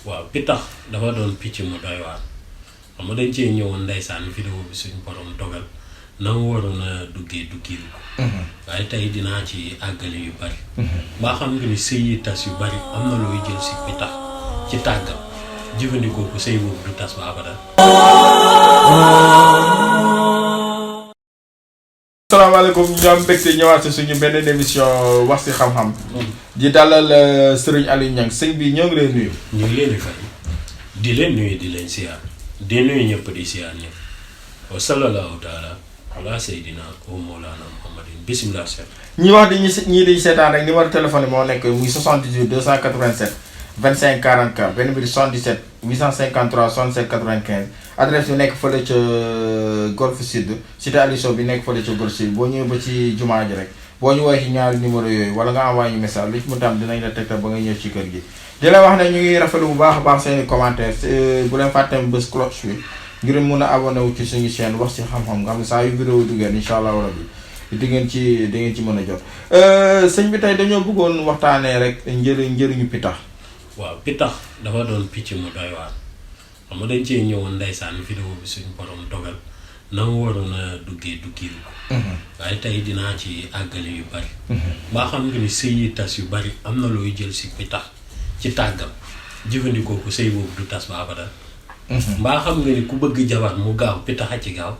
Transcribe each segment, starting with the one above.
waaw pitax dafa doon picc mu doy waar xam nga dañ cee ñëwoon ndeysaan vidéo bi suñu borom dogal na mu waroon a duggee duggiin ko waaye tey dinaa ci àggale yu bari mbaa xam nga ni sëy yi tas yu bari am na looy jël si pitax ci tàggam jëfandikoo ko sëy boobu du tas ba abada. asalaamaaleykum ñu am mbégte ñëwaat si suñu benn émission wax si xam-xam di dalal Serigne Aliou Niang sëñ bi ñoo ngi lay nuyu. ñu ngi leen di fay di leen nuyu di leen siyaar di nuyu ñëpp di siyaar ñëpp wa sallallahu taala ala sayyidina wa mawlana muhammadin bismillah. ñi wax di ñii di seetaan rek numéro téléphone moo nekk muy 78 287 25 44 benn bi di 77 853 67 95 adresse bi nekk fële ca Golf Sud cité Aliou Sow bi nekk fële ca Golf Sud boo ñëwee ba ci jumaa ji rek boo ñu woowee ci ñaari numéro yooyu wala nga envoyé ñu message lu ci mu tam dinañ la tegtal ba nga ñëw ci kër gi. di la wax ne ñu ngi rafetlu bu baax a baax seeni commentaire bu leen fàtte bés cloche bi ngir mun a abonné wu ci suñu chaîne wax ci xam-xam nga xam ne saa yu vidéo duggeen incha allah rabbi di ngeen ci mën a jot sëñ bi tey dañoo bëggoon waxtaanee rek njëriñu pitax. waaw pitax dafa doon picc mu doy waar xam nga dañ cee ñëwoon ndeysaan vidéo bi suñu borom dogal na mu waroon a duggee duggiin ko waaye tey dinaa ci àggale yu bari mbaa xam nga ni sëy yi tas yu bari am na looy jël si pitax ci tàggam jëfandikoo ko sëy boobu du tas ba abada. mbaa xam nga ni ku bëgg jabar mu gaaw pitax a ci gaaw.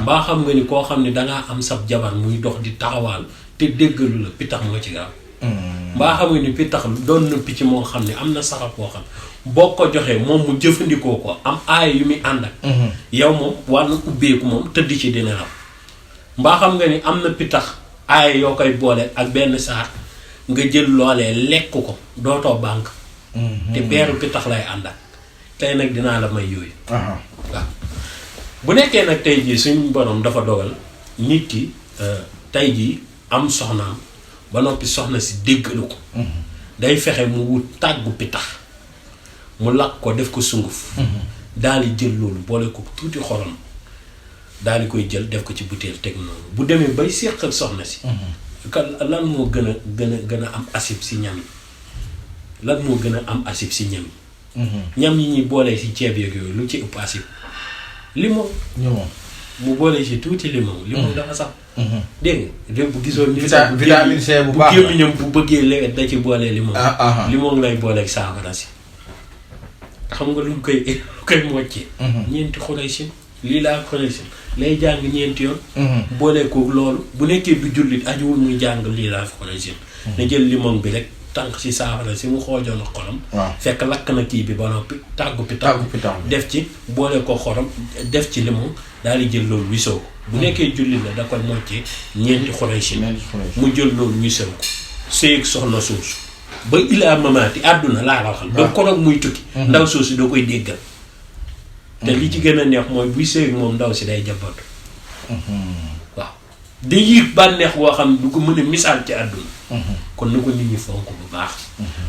mbaa xam nga ni koo xam ne dangaa am sab jabar muy dox di taxawaal te déggalu la pitax moo ci gaaw. mbaa xam nga ni pitax doon na picc moo xam ne am na saraf boo xam boo ko joxee moom mu jëfandikoo ko am aaya yu muy ànd ak. yow moom wàllu ubbeeku moom tëdd ci dina raw. mbaa xam nga ni am na pitax aaya yoo koy boole ak benn saar nga jël loolee lekk ko dootoo banque. te peeru pitax lay ànd ak tey nag dinaa la may yooyu. waaw bu nekkee nag tey jii suñu borom dafa dogal nit ki tey jii am soxnaam ba noppi soxna si déggalu ko. day fexe mu wut tàggu pitax mu lakk ko def ko sunguf. daal di jël loolu boole ko tuuti xorom daal di koy jël def ko ci butéel teg noonu bu demee bay séqal soxna si. lan moo gën a am acide si ñam yi lan moo gën a am acide si ñam yi. ñam yi ñuy boolee si ceeb yeeg yooyu lu ci ëpp acide. limon. mu boole si tuuti limon. limon dafa sax. dégg nga bu gisoon. vitamine C bu baax bu gémmiñam bu bëggee lewet da ci boole limon. limon lay booleeg saafara si. xam nga lu koy moccee. ñeenti xolay si lii laa xolay si lay jàng ñeenti yoon. boole koog loolu bu nekkee du jullit ajuwul muy jàng lii laa xolay si. na jël limon bi rek tànk si saafara si mu xoojoon ak xorom. fekk lakk na kii bi ba noppi tàggu pitax def ci boole ko xorom def ci limon daal di jël loolu wisoo ko. bu nekkee jullit la da koy moccee ñeenti xolay si mu jël loolu wisoo ko sëy ak soxna soosu ba ilaa mamaati àdduna laa la waxal. ba koroog muy tukki. ndaw soosu doo koy déggal. te li ci gën a neex mooy buy sëy moom ndaw si day jabatu. waaw day yëg bànneex boo xam ne du ko mën a misaal ci àdduna. kon na ko nit ñi fonk bu baax.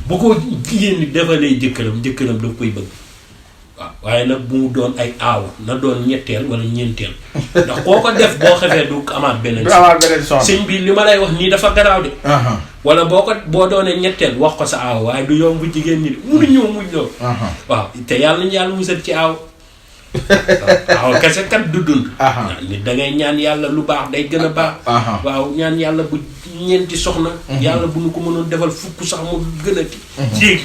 bu ko jigéen ñi defalee jëkkëram da koy bëgg. waaw waaye nag bu mu doon ay aaw na doon ñetteel wala ñeenteel ndax koo ko def boo xefee du amaat beneen. du amaat beneen son sëñ bi li ma lay wax nii dafa garaaw de. wala boo doonee ñetteel wax ko sa aaw waaye du yomb jigéen ñi de mënuñoo muñ loolu. waaw te yàlla nañu yàlla musal ci aaw. waaw kese kat du dund. nit da ngay ñaan yàlla lu baax day gën a baax. waaw ñaan yàlla bu ñeenti soxna. yàlla bu nu ko mënoon defal fukk sax mu gën a ci.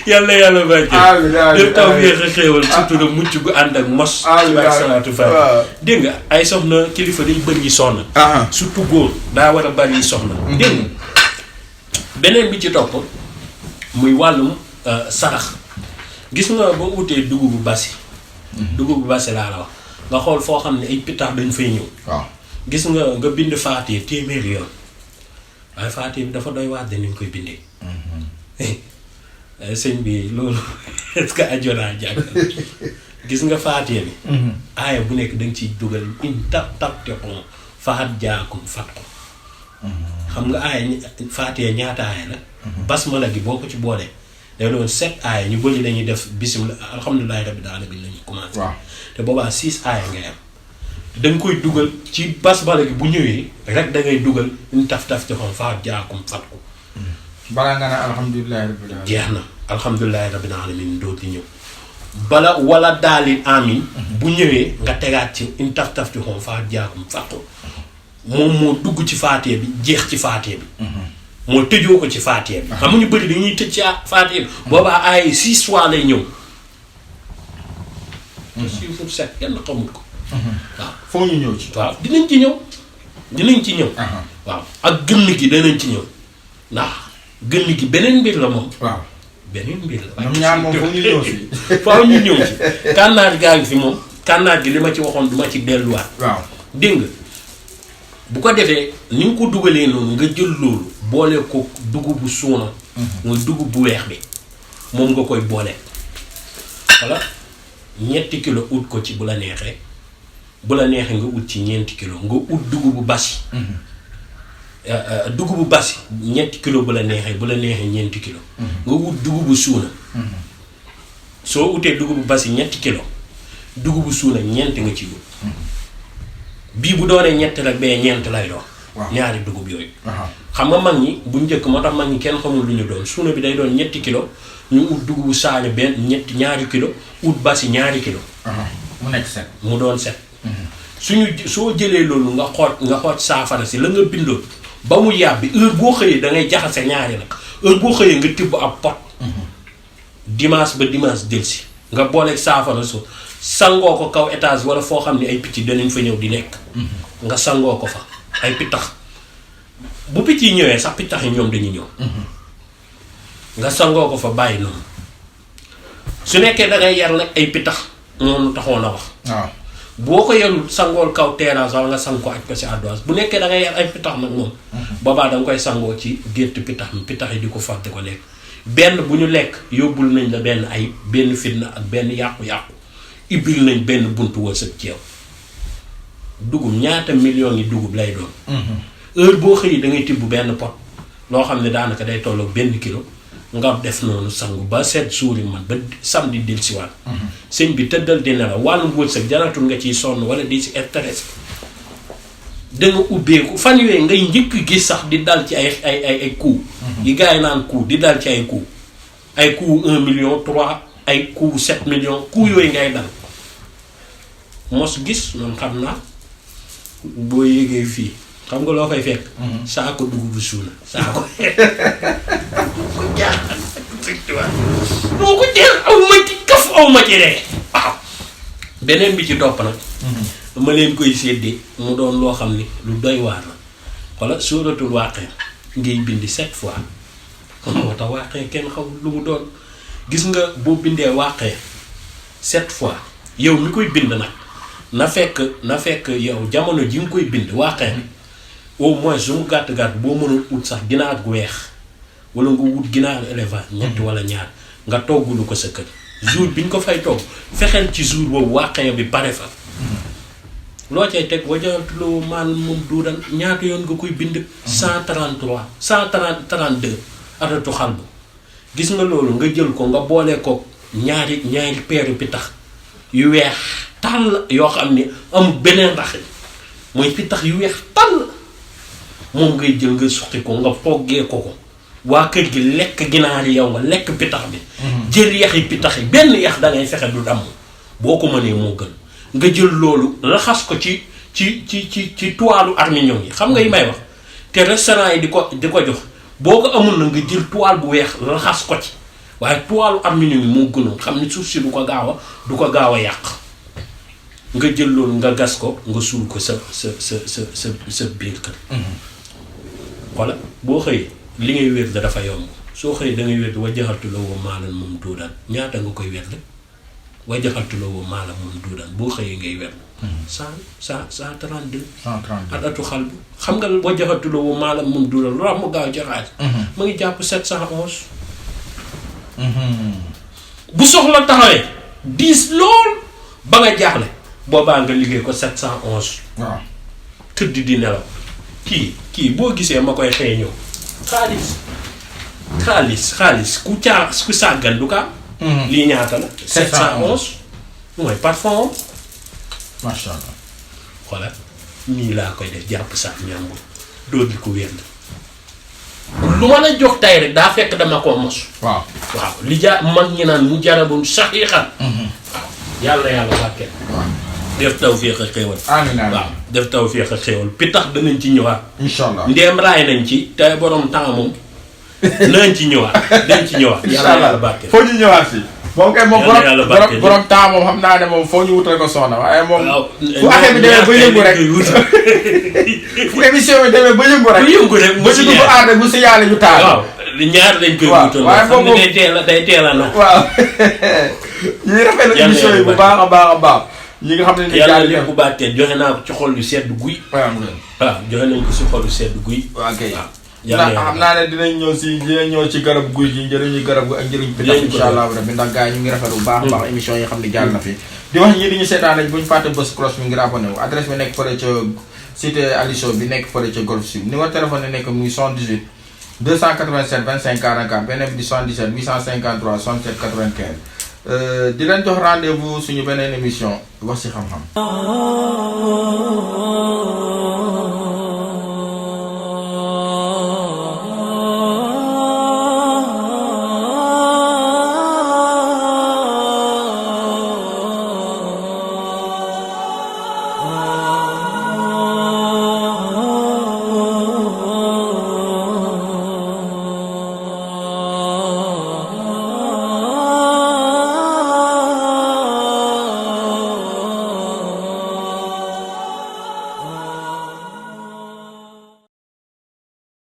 yàlla bàyyi. lépp taw yéex a xéewal surtout nag mucc gu ànd ak mos. ci bàyyi salaatu fa dégg nga ay soxna kilifa dañ bëri soxna. surtout góor daa war a bari soxna. dégg nga beneen bi ci topp muy wàllum sarax. gis nga boo utee dugubu basi. dugubu basi laa la wax nga xool foo xam ne ay pitax dañ fay ñëw. gis nga bind faatiir téeméeri yoon waaye faatiir bi dafa doy waat dañ koy bindee. sëñ bi loolu est-ce que ajonaa jàng gis nga faatiir bi. aaya bu nekk danga ciy dugal in tab te xon faat jaakum fat ko. xam nga aaya faatiir ñaata aaya la. basmala gi boo ko ci boolee. day doon 7 aaya ñu bëri lañuy def bismillah alhamdulillahi rabbil alamin lañuy commencé. te boobaa 6 aaya ngay am. da nga koy dugal ci basmala gi bu ñëwee rek da ngay dugal ñu taf ci xom faat jaakum fat ko. balaa nga ne alhamdulilah rabbil alamin. jeex na alhamdulilah rabbil alamin doo di ñëw bala wala daalin amin bu ñëwee nga tegaat ci une taf ci xom faa jaakum fàqu moom moo dugg ci faatee bi jeex ci faatee bi moo tëjoo ko ci faatee bi xam nga ñu bëri dañuy tëj ci faatee bi boobaa ay 6 fois lay ñëw te chiffre 7 kenn xamul ko waaw foo ñu ñëw ci. waaw dinañ ci ñëw waaw ak gënn gi danañ ci ñëw ndax gënn gi beneen mbir la moom waaw beneen mbir la ñoom ñaar moom foo ñu ñëw ci. faaw ñu ñëw ci kànnaar gaa ngi fi moom kànnaar gi li ma ci waxoon du ma ci delluwaat waaw dégg nga bu ko defee ni nga ko dugalee noonu nga jël loolu boole ko dugub bu suuna mooy dugub bu weex bi moom nga koy boole voilà 7 kilo ut ko ci bu la neexee nga ut ci 4 kilo nga ut dugubu basi dugubu basi 7 kilo bu la neexee 4 kilo nga ut dugubu suuna soo utee dugubu basi 7 kilo dugubu suuna 4 nga ci wut bii bu doonee 7 rek bee 4 lay doon ñaari dugub yooyu xam nga mag ñi bu njëkk moo tax mag ñi kenn xamul lu ñu doon suuna bi day doon 7 kilo ñu ut dugubu saaño benn ñaari kilo ut basi 2 kilo mu nekk 7 mu doon 7 soo jëlee loolu nga xooj saafara si la nga bindoon ba mu yàbbi heure boo xëyee da ngay jaxase ñaari nag heure boo xëyee nga tibb ab pot dimanche ba dimanche delsi nga booleeg saafara su sangoo ko kaw étage wala foo xam ne ay picc danañ fa ñëw di lekk nga sangoo ko fa ay pittax bu picc yi ñëwee sax pittax yi ñoom dañuy ñëw nga sangoo ko fa bàyyi noonu su nekkee da ngay yar nag ay pittax moom taxoon a wax waaw boo ko yarul sangool kaw terrasse wala nga sang ko aj ko si ardoise bu nekkee da ngay yar ay pittax nag moom boobaa da nga koy sangoo ci gétt pittax mi pittax yi di ko fàtte ko lekk benn bu ñu lekk yóbbul nañ la benn fitna ak benn yàqu-yàqu ibbil nañ benn buntu wërsëg ci yow dugub ñaata millions yi dugub lay doon heure boo xëyee da ngay tibb benn pot loo xam ne daanaka day tolloog 1 kilo nga def noonu sangu ba 7 jours yi man ba samedi dil si waat sëñ bi tëddal dina la wàllu wërsëg jaratul nga ciy sonn wala di si stress da nga ubbeeku fan yooyu ngay njëkk gis sax di dal ci ay coup yi gars yi naan coup di dal ci ay coup 1 million 3 ay coup 7 millions coup yooyu ngay dal mos gis man xam naa boo yégee fii xam nga loo fay fekk saako dugub bu suuna saako ko jaaxal moo ko teel aw ma ci kaf aw ma ci ree waaw beneen bi ci topp nag ma leen koy séddee mu doon loo xam ni lu doy waar la walla suuratul waaqia ngay bindi 7 fois moo tax waaqia kenn xaw lu mu doon gis nga boo bindee waaqia 7 fois yow mi koy bind nag na fekk yow jamono ji nga koy bind waaqia au moins su mu gàtt-gàtt boo mënul ut sax ginaar gu weex wala nga wut ginaar élevage 2 wala 2 nga toggulu ko sa kër jour bi ñu ko fay togg fexeel ci jour boobu waaqia bi pare fa loo cay teg wajaltuloo maal moom duudan ñaata yoon nga koy bind 133 132 adatu xalbu gis nga loolu nga jël ko nga boole ko ñaari peeru pitax yu weex tàll yoo xam ni amul beneen rax mooy pitax yu weex tàll moom ngay jël nga suqi ko nga toggee ko waa kër gi lekk ginaar yi yow nga lekk pitax bi jël yaxi pitax yi benn yax da ngay fexe du damm boo ko mënee moo gën nga jël loolu raxas ko ci toilu armignon yi xam nga yi may wax te restaurant yi di ko jox boo ko amul na nga jël toile bu weex raxas ko ci waaye toilu armignon yi moo gënoon xam ni suuf si du ko gaaw a yàq nga jël loolu nga gas ko nga suul ko sa biir kër voilà boo xëyee li ngay wér da dafa yomb soo xëyee da ngay wér wajaxaltu la woo maalan moom duudaan ñaata nga koy wér wajaxaltu la woo maalan moom duudaan boo xëyee ngay wér 132 adatu xal bu xam nga wajaxaltu la woo maalan moom duudaan lu tax mu gaaw jaxaat ma ngi jàpp 711 bu soxla taxawee 10 lool ba nga jaaxle boobaa nga liggéey ko 711 waaw tëdd di nelaw kii boo gisee ma koy xëy ñëw xaalis ku sàggan du ka lii ñaata la 711 mooy parfum masha Allah xoolal nii laa koy def jàpp sax ñàmbur doo di ko wér lu ma la jox tay rek daa fekk dama ko mos. waaw li mag ñi naan mu jarabun saxiixan. waaw yàlla barkeel. waaw def tawfeex ak xéewal. amiin waaw def tawfeex ak xéewal pitax danañ ci ñëwaat. incha allah ndéem raay nañ ci te borom temps moom nañ ci ñëwaat dañ ci ñëwaat. yàlla barkeel foo ñu ñëwaat si. moom kay moom borom temps moom xam naa ne moom foo ñu wutal ko soxna waaye moom. fu affaire bi demee ba yëngu rek fu émission bi demee ba yëngu rek. ba ci dugg aar rek bu si yàlla ñu taal. waaw ñaar dañ koy wutal. waaye xam ne day teel a na. waaw ñuy rafetlu émission yi bu baax a baax. ñi nga xam ne ni yàlla lépp bu baaxee joxe naa ko ci xol yu sedd guy. waaw joxe nañ ko si xol yu sedd guy. ok xam naa ne dinañ ñëw ci garab guy gi njëriñu garab gi ak njëriñ bi ndax incha allah rabbi ndax gars yi ñu ngi rafet bu baax baax émission yi xam ne jaar na fi di wax ñii di ñu seetaan rek bu ñu fàtte bës cloche mi ngir abonné wu adresse bi nekk fële ca cité Aliou bi nekk fële ca Golf Sud numéro téléphone nekk muy 78 287 25 44 beneen bi di 77 853 67 95 di leen jox rendez-vous suñu beneen émission wax ci xam-xam